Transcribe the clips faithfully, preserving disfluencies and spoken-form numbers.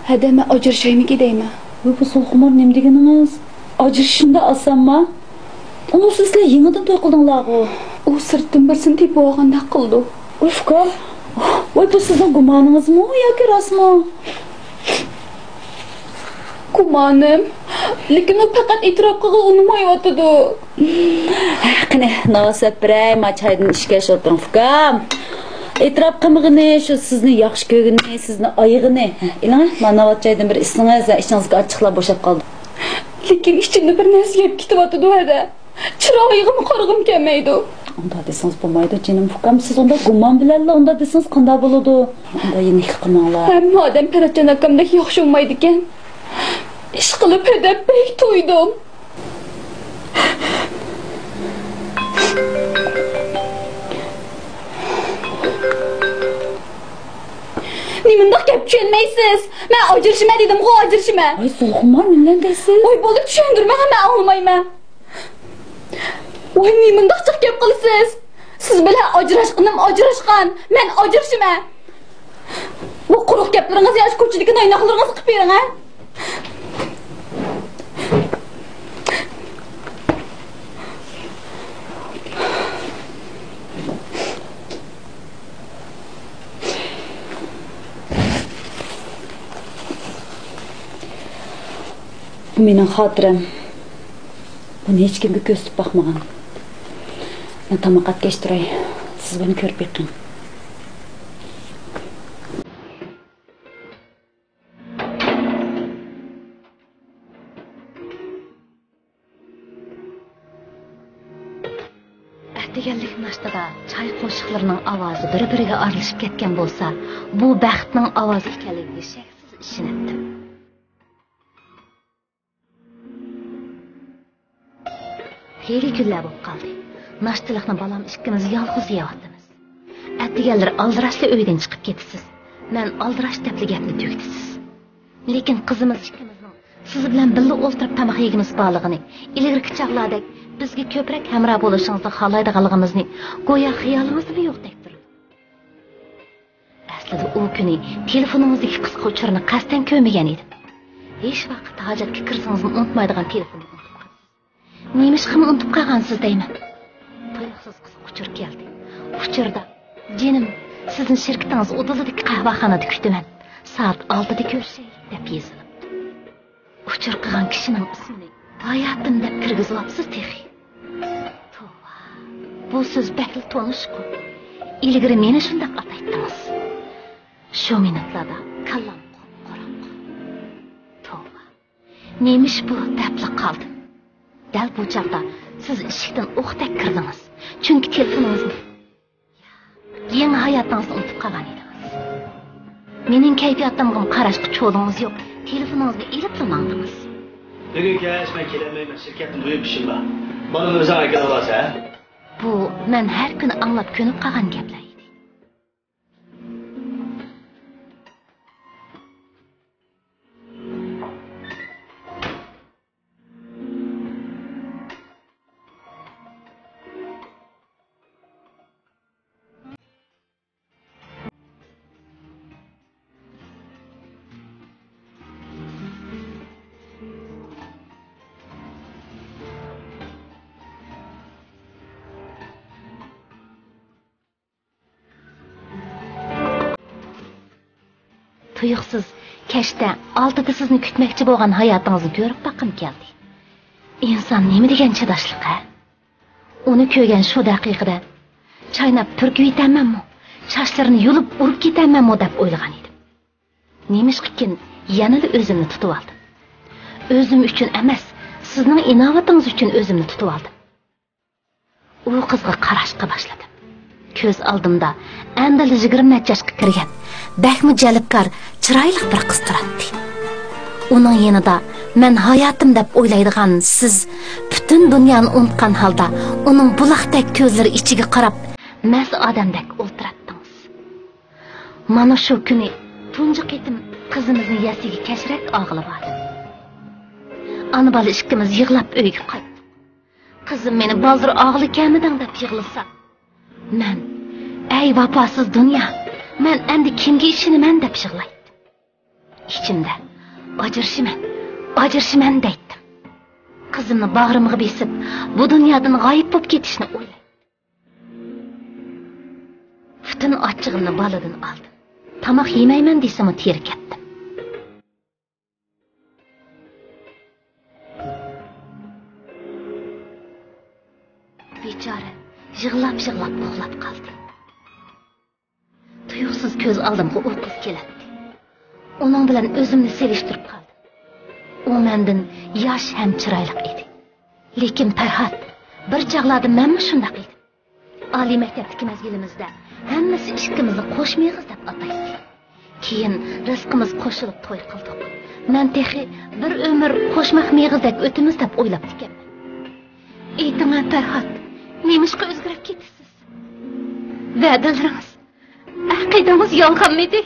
ھەدە، مەن ئاجرىشايمىكى دەيمەن. ۋوي، بۇ سولخۇمار نېمە دېگىنىڭىز؟ ئاجرىشىشنىدا ئاسانما؟ ئۇنىسى سىلەر يېڭىدىن توي قىلدىڭلارغۇ؟ ئۇ سىرتتىن بىرسىنى تېپىۋالغاندەك قىلىدۇ. ۋوي، ئۇكام، ۋوي، بۇ سىزنىڭ گۇمانىڭىزمۇ ياكى راستمۇ؟ گۇمانىم. لېكىن ئۇ پەقەت ئېتىراپ قىلغىلى ئۇنىمايۋاتىدۇ. قېنى، ناۋاسەت بېرەي، ما چايدىن ئىچكەچ ئولتۇرۇڭ، ئۇكام. ئېتىراپ قىلمىغىنى، شۇ سىزنى ياخشى كۆرگىنى، سىزنى ئايىغىنى. ھە، ئېلىڭە، ما ناۋات چايدىن بىر ئىچسىڭىز، ھە، ئىچىڭىزدىكى ئاچچىقلار بوشاپ قالىدۇ. لېكىن ئىچىمدە بىر نەرسە يەپ كېتىۋاتىدۇ ھەدە. چىرايىغىمۇ قارىغۇم كەلمەيدۇ. ئۇنداق دېسىڭىز بولمايدۇ، جېنىم ئۇكام. سىز ئۇنداق گۇمان بىلەنلا ئۇنداق دېسىڭىز قانداق بولىدۇ؟ ئۇنداق يېنىكلىق قىلماڭلار. ھەممە ئادەم پەرەتجان ئاكامدەك ياخشى بولمايدىكەن. ئىشقىلىپ ھەدە بەك تويدۇم. نېمانداق گەپ چۈشەنمەيسىز؟ مەن ئاجرىشىمەن دېدىمغۇ، ئاجرىشىمەن. ۋاي، سولخۇمار، نېمىلەر دەيسىز؟ ۋاي، بولدى، چۈشەندۈرمەڭ، مەن ئاڭلىمايمەن. ۋاي، نېمانداق جىق گەپ قىلىسىز؟ سىز بىلەن ئاجراشقىنىم ئاجراشقان، مەن ئاجرىشىمەن. بۇ قۇرۇق گەپلىرىڭىز يا كوچىدىكى نايناقلىرىڭىزغا قىلىپ بېرىڭ، ھە؟ بۇ مېنىڭ خاتىرەم. بۇنى ھېچكىمگە كۆرسىتىپ باقمىغان. مەن تاماق ئەتكەچ تۇراي. سىز بۇنى كۆرۈپ بېقىڭ. ئەتىگەنلىك ناشتىدا چاي قوشۇقلىرىنىڭ ئاۋازى بىر-بىرىگە ئارىلىشىپ كەتكەن بولسا، بۇ بەختنىڭ ئاۋازى ئىكەنلىكىگە شەكسىز ئىشىنەتتىم. خېلى كۈنلەر بولۇپ قالدى. ناشتىلىقنى بالام ئىككىمىز يالغۇز يەۋاتىمىز. ئەتىگەنلىرى ئالدىراشلا ئۆيدىن چىقىپ كېتىسىز. مەن ئالدىراش دەپلا گەپنى تۈگىتىسىز. لېكىن قىزىمىز ئىككىمىزنىڭ سىز بىلەن بىللە ئولتۇرۇپ تاماق يېگىنىمىز بارلىقىنى ئىلگىرىكى چاغلاردەك بىزگە كۆپرەك ھەمراھ بولۇشىڭىزنى خالايدىغانلىقىمىزنى گويا خىيالىڭىزدىمۇ يوقتەك تۇرىدۇ. ئەسلىدە ئۇ كۈنى تېلېفونىڭىزدىكى قىسقا ئۇچۇرنى قەستەن كۆرمىگەن ئىدىم. ھېچ ۋاقىت ھاجەتكە كىرسىڭىزمۇ ئۇنتۇمايدىغان تېلېفوننى ئۇنتۇپ قاپسىز. نېمىشقىمۇ ئۇنتۇپ قالغانسىز دەيمەن. تۇيۇقسىز قىسقا ئۇچۇر كەلدى. ئۇچۇردا، «جېنىم، سىزنى شىركىتىڭىز ئۇدۇلىدىكى قەھۋەخانىدا كۈتىمەن. سائەت ئالتىدە كۆرۈشەيلى» دەپ يېزىلىپتۇ. ئۇچۇر قىلغان كىشىنىڭ ئىسمىنى ھاياتىم دەپ كىرگۈزۈۋاپسىز تېخى. توۋا، بۇ سۆز بەكلا تونۇشقۇ. ئىلگىرى مېنى شۇنداق ئاتايتتىڭىز. شۇ مىنۇتلاردا كاللام قۇپقۇرۇق. توۋا، نېمىش بۇ دەپلا قالدىم. دەل بۇ چاغدا سىز ئىشىكتىن ئوقتەك كىردىڭىز. چۈنكى تېلېفونىڭىزنى يېڭى ھاياتىڭىزنى ئۇنتۇپ قالغان ئىدىڭىز. مېنىڭ كەيپىياتىمغىمۇ قاراشقا چولىڭىز يوق، تېلېفونىڭىزنى ئېلىپلا ماڭدىڭىز. بۈگۈن كەچ مەن كېلەلمەيمەن، شىركەتتە مۇھىم ئىشىم بار. بالىنى ئۆزۈڭ ئەكېلىۋالارسەن، ھە؟ بۇ مەن ھەر كۈنى ئاڭلاپ كۆنۈپ قالغان گەپلەر ئىدى. تۇيۇقسىز كەچتە ئالتىدا سىزنى كۈتمەكچى بولغان ھاياتىڭىزنى كۆرۈپ باققۇم كەلدى. ئىنسان نېمە دېگەن چىداشلىق، ھە؟ ئۇنى كۆرگەن شۇ دەقىقىدە چايناپ پۈركۈۋېتەرمەنمۇ، چاچلىرىنى يۇلۇپ ئۇرۇپ كېتەرمەنمۇ دەپ ئويلىغان ئىدىم. نېمىشقىكىن يەنىلا ئۆزۈمنى تۇتۇۋالدىم. ئۆزۈم ئۈچۈن ئەمەس، سىزنىڭ ئىناۋىتىڭىز ئۈچۈن ئۆزۈمنى تۇتۇۋالدىم. ئۇ قىزغا قاراشقا باشلىدىم. كۆز ئالدىمدا ئەمدىلا يىگىرمە نەچچە ياشقا كىرگەن، بەكمۇ جەلپكار، چىرايلىق بىر قىز تۇراتتى. ئۇنىڭ يېنىدا مەن ھاياتىم دەپ ئويلايدىغان سىز پۈتۈن دۇنيانى ئۇنتقان ھالدا ئۇنىڭ بۇلاقتەك كۆزلىرى ئىچىگە قاراپ، مەست ئادەمدەك ئولتۇراتتىڭىز. مانا شۇ كۈنى تۇنجى قېتىم قىزىمىزنى يەسلىگە كەچرەك ئالغىلى باردىم. ئانا-بالا ئىككىمىز يىغلاپ ئۆيگە قايتتۇق. قىزىم مېنى بالدۇر ئالغىلى كەلمىدىڭ دەپ يىغلىسا، مەن، «ئەي ۋاپاسىز دۇنيا، مەن ئەمدى كىمگە ئىشىنىمەن؟» دەپ يىغلايتتىم. ئىچىمدە، «ئاجرىشىمەن، ئاجرىشىمەن» دەيتتىم. قىزىمنى باغرىمغا بېسىپ، بۇ دۇنيادىن غايىب بولۇپ كېتىشنى ئويلايتتىم. پۈتۈن ئاچچىقىمنى بالىدىن ئالدىم. تاماق يېمەيمەن دېسىمۇ تېرىكەتتىم. بىچارە يىغلاپ-يىغلاپ ئۇخلاپ قالدى. تۇيۇقسىز كۆز ئالدىمغا ئۇ قىز كېلەتتى. ئۇنىڭ بىلەن ئۆزۈمنى سېلىشتۇرۇپ قالدىم. ئۇ مەندىن ياش ھەم چىرايلىق ئىدى. لېكىن پەرھات، بىر چاغلاردا مەنمۇ شۇنداق ئىدىم. ئالىي مەكتەپتىكى مەزگىلىمىزدە ھەممىسى ئىككىمىزنى قوش مېغىز دەپ ئاتايتتى. كېيىن رىزقىمىز قوشۇلۇپ توي قىلدۇق. مەن تېخى بىر ئۆمۈر قوشماق مېغىزدەك ئۆتىمىز دەپ ئويلاپتىكەنمەن. ئېيتىڭە پەرھات، نېمىشقا ئۆزگىرىپ كېتىسىز؟ ۋەدىلىرىڭىز، ئەقىدىڭىز يالغانمىدى؟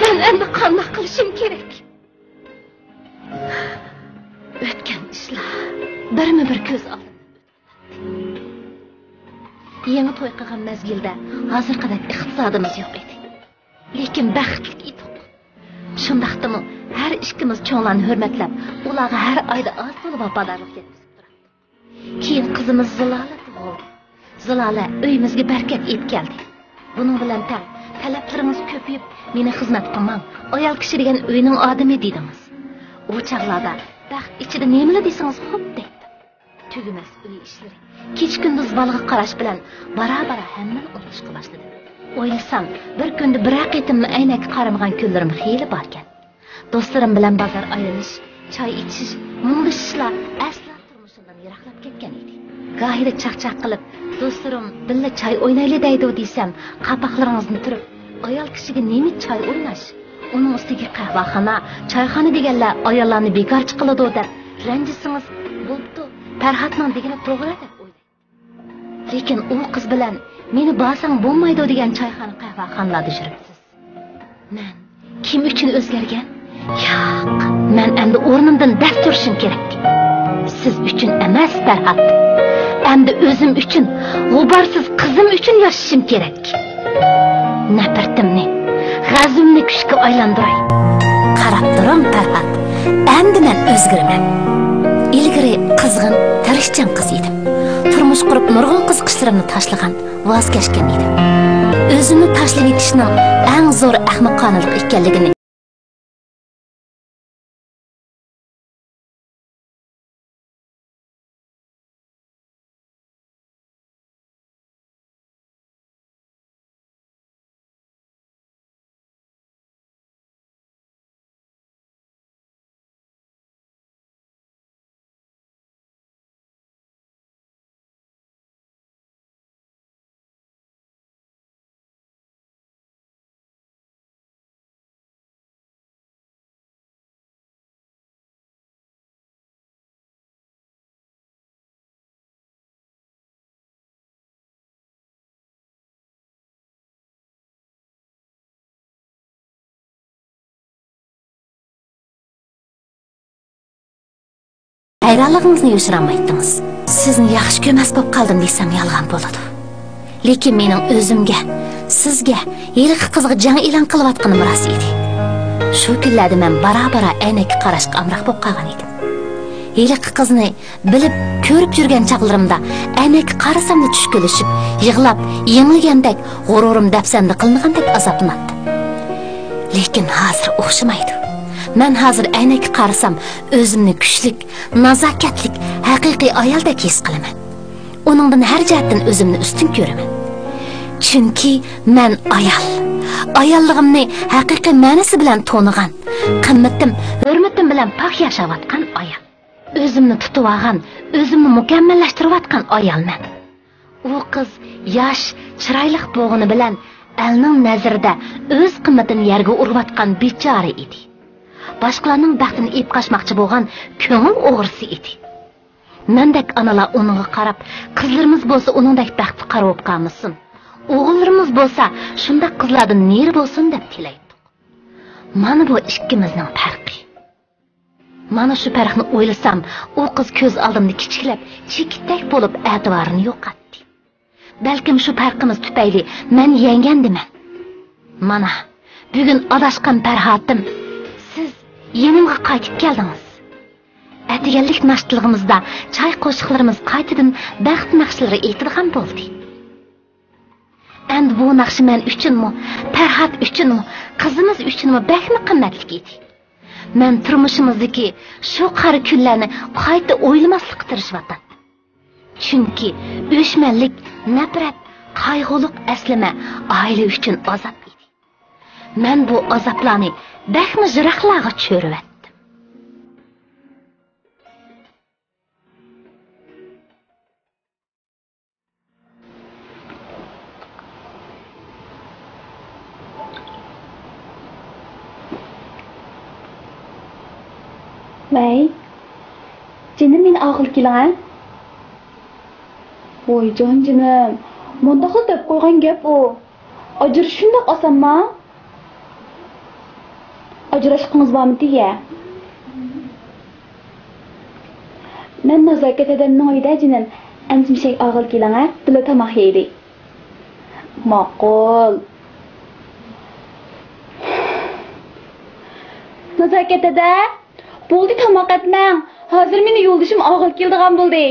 مەن ئەمدى قانداق قىلىشىم كېرەك؟ ئۆتكەن ئىشلار بىرمۇ بىر كۆز ئالدىمدىن ئۆتۈپ كەتتى. يېڭى توي قىلغان مەزگىلدە ھازىرقىدەك ئىقتىسادىمىز يوق ئىدى. لېكىن بەختلىك ئىدۇق. شۇنداقتىمۇ ھەر ئىككىمىز چوڭلارنى ھۆرمەتلەپ، ئۇلارغا ھەر ئايدا ئاز تولا ۋاپادارلىق يەتكۈزۈپ تۇراتتۇق. كېيىن قىزىمىز زىلالە تۇغۇلدى. زىلالە ئۆيىمىزگە بەرىكەت ئېلىپ كەلدى. بۇنىڭ بىلەن تەڭ تەلەپلىرىڭىز كۆپىيىپ، مېنى خىزمەتكە ئالماڭ، ئايال كىشى دېگەن ئۆينىڭ ئادىمى دېدىڭىز. ئۇ چاغلاردا بەخت ئىچىدە نېمىلا دېسىڭىز خوپ دەيتتىم. تۈگىمەس ئۆي ئىشلىرى، كېچە-كۈندۈز بالىغا قاراش بىلەن بارا-بارا ھەممىنى ئۇنتۇشقا باشلىدىم. ئويلىسام، بىر كۈندە بىرەر قېتىممۇ ئەينەككە قارىمىغان كۈنلىرىم خېلى باركەن. دوستلىرىم بىلەن بازار ئايلىنىش، چاي ئىچىش، مۇڭدىشىشلار ئەسلا تۇرمۇشۇمدىن يىراقلاپ كەتكەن ئىدى. گاھىدا چاقچاق قىلىپ، «دوستلىرىم بىللە چاي ئوينايلى» دەيدۇ دېسەم، قاپاقلىرىڭىزنى تۈرۈپ، «ئايال كىشىگە نېمە چاي ئويناش؟ ئۇنىڭ ئۈستىگە قەھۋەخانا، چايخانا دېگەنلەر ئاياللارنى بىكارچى قىلىدۇ» دەپ رەنجىسىڭىز، بوپتۇ، پەرھاتنىڭ دېگىنى توغرا دەپ ئويلايتتىم. لېكىن ئۇ قىز بىلەن مېنى بارساڭ بولمايدۇ دېگەن چايخانا، قەھۋەخانىلاردا يۈرۈپسىز. مەن كىم ئۈچۈن ئۆزگەرگەن؟ ياق، مەن ئەمدى ئورنۇمدىن دەس تۇرۇشۇم كېرەك. سىز ئۈچۈن ئەمەس، پەرھات. ئەمدى ئۆزۈم ئۈچۈن، غۇبارسىز قىزىم ئۈچۈن ياشىشىم كېرەك. نەپرىتىمنى، غەزىپىمنى كۈچكە ئايلاندۇراي. قاراپ تۇرۇڭ، پەرھات. ئەمدى مەن ئۆزگىرىمەن. ئىلگىرى قىزغىن، تىرىشچان قىز ئىدىم. تۇرمۇش قۇرۇپ، نۇرغۇن قىزىقىشلىرىمنى تاشلىغان، ۋاز كەچكەن ئىدىم. ئۆزۈمنى تاشلىۋېتىشنىڭ ئەڭ زور ئەخمىقانىلىق ئىكەنلىكىنى ھەيرانلىقىڭىزنى يوشۇرالمايتتىڭىز. سىزنى ياخشى كۆرمەس بولۇپ قالدىم دېسەم يالغان بولىدۇ. لېكىن مېنىڭ ئۆزۈمگە، سىزگە، ھېلىقى قىزغا جەڭ ئېلان قىلىۋاتقىنىم راست ئىدى. شۇ كۈنلەردە مەن بارا-بارا ئەينەككە قاراشقا ئامراق بولۇپ قالغان ئىدىم. ھېلىقى قىزنى بىلىپ، كۆرۈپ يۈرگەن چاغلىرىمدا ئەينەككە قارىساملا چۈشكۈنلىشىپ، يىغلاپ، يېڭىلگەندەك، غۇرۇرۇم دەپسەندە قىلىنغاندەك ئازابلىناتتىم. لېكىن ھازىر ئوخشىمايدۇ. مەن ھازىر ئەينەككە قارىسام، ئۆزۈمنى كۈچلۈك، نازاكەتلىك، ھەقىقىي ئايالدەك ھېس قىلىمەن. ئۇنىڭدىن ھەر جەھەتتىن ئۆزۈمنى ئۈستۈن كۆرىمەن. چۈنكى مەن ئايال. ئاياللىقىمنى ھەقىقىي مەنىسى بىلەن تونۇغان، قىممىتىم، ھۆرمىتىم بىلەن پاك ياشاۋاتقان ئايال. ئۆزۈمنى تۇتۇۋالغان، ئۆزۈمنى مۇكەممەللەشتۈرۈۋاتقان ئايالمەن. ئۇ قىز ياش، چىرايلىق بولغىنى بىلەن ئەلنىڭ نەزىرىدە ئۆز قىممىتىنى يەرگە ئۇرۇۋاتقان بىچارە ئىدى. باشقىلارنىڭ بەختىنى ئېلىپ قاچماقچى بولغان كۆڭۈل ئوغرىسى ئىدى. مەندەك ئانىلار ئۇنىڭغا قاراپ، قىزلىرىمىز بولسا ئۇنىڭدەك بەختلىك قارا بولۇپ قالمىسۇن، ئوغۇللىرىمىز بولسا شۇنداق قىزلاردىن نېرى بولسۇن دەپ تىلەيتتۇق. مانا بۇ ئىككىمىزنىڭ پەرقى. مانا شۇ پەرقنى ئويلىسام، ئۇ قىز كۆز ئالدىمدا كىچىكلەپ، چېكىتتەك بولۇپ ئەتىۋارىنى يوقاتتى. بەلكىم شۇ پەرقىمىز تۈپەيلى مەن يەڭگەندىمەن. مانا، بۈگۈن ئاداشقان پەرھاتىم، سىز يېنىمغا قايتىپ كەلدىڭىز. ئەتىگەنلىك ناشتىلىقىمىزدا چاي قوشۇقلىرىمىز قايتىدىن بەخت ناخشىلىرى ئېيتىدىغان بولدى. ئەمدى بۇ ناخشا مەن ئۈچۈنمۇ، پەرھات ئۈچۈنمۇ، قىزىمىز ئۈچۈنمۇ بەكمۇ قىممەتلىك ئىدى. مەن تۇرمۇشىمىزدىكى شۇ قارا كۈنلەرنى قايتا ئويلىماسلىققا تىرىشىۋاتاتتىم. چۈنكى ئۆچمەنلىك، نەپرەت، قايغۇلۇق ئەسلىمە ئائىلە ئۈچۈن ئازاب ئىدى. مەن بۇ ئازابلارنى بەكمۇ يىراقلارغا چۆرۈۋەتتىم. ۋەي، جېنىم، مېنى ئالغىلى كېلىڭە. ۋوي جان جېنىم، مۇنداقلا دەپ قويغان گەپ ئۇ. ئاجرىشىش شۇنداق ئاسانما؟ ئاجراشقۇڭىز بارمىدى يە؟ مەن نازاكەت ھەدەمنىڭ ئۆيىدە جېنىم، ئەمسە مىشەك ئالغىلى كېلىڭە، بىللە تاماق يەيلى. ماقۇل. نازاكەت ھەدە، بولدى تاماق ئەتمەڭ، ھازىر مېنى يولدىشىم ئالغىلى كېلىدىغان بولدى.